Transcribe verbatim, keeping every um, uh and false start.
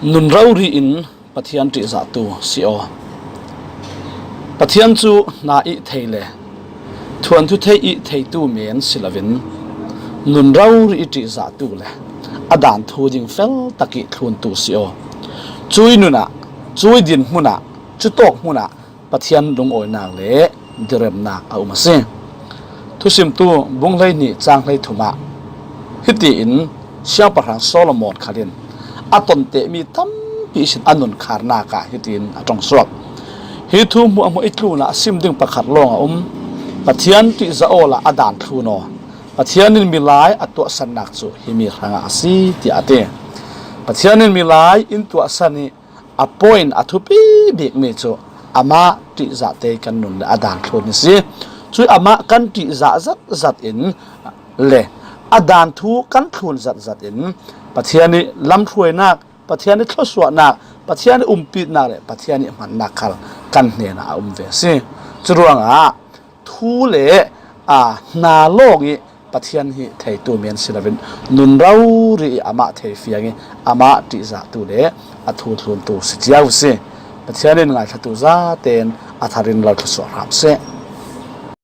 Nun rori in Pathian ṭihzahtu si aw. Pathian cu hna ih thei le thuanthu thei ih theitu men si loin, nun rori ih ṭihzahtu le a daan thu ding fel tak ih thluntu si aw. Cui nun ah, cui dinhmun ah, cutawk hmun ah Pathian lungawinak le diremnak a um a si. Thusimtu bung hleihnih cang hleithum ah hitiin Siangpahrang Solomon khal in a tontehmi tampi sin a nunkharnak ah hitiin a ṭongsuak. Hi thu hmuahhmuah i tlunah a sim ding pakhat lawng a um. Pathian ṭihzah awla a daan thlun aw. Pathian in milai a tuahsannak cu himi hrangah a si, tiah a ti. Pathian in milai in tuahsan ih a point a thupi bikmi cu amah ṭihzahte kan nun le a daan thlun hi si. Cui amah kan ṭihzah zetzet in le a daan thu kan thlun zetzet in Pathian ih lamhruainak, Pathian ih thluasuahnak, Pathian ih umpitnak le Pathian ih hmannak khal kan hnenah a um ve a si. Curuangah thu le aa hna lawng ih Pathian hi theitu men si loin nun rori ih amah thei fiang ih amah ṭihzahtu le a thu thluntu si cio a si. Pathian in ngaithlatu zaten a thar in lo thluasuah hram seh.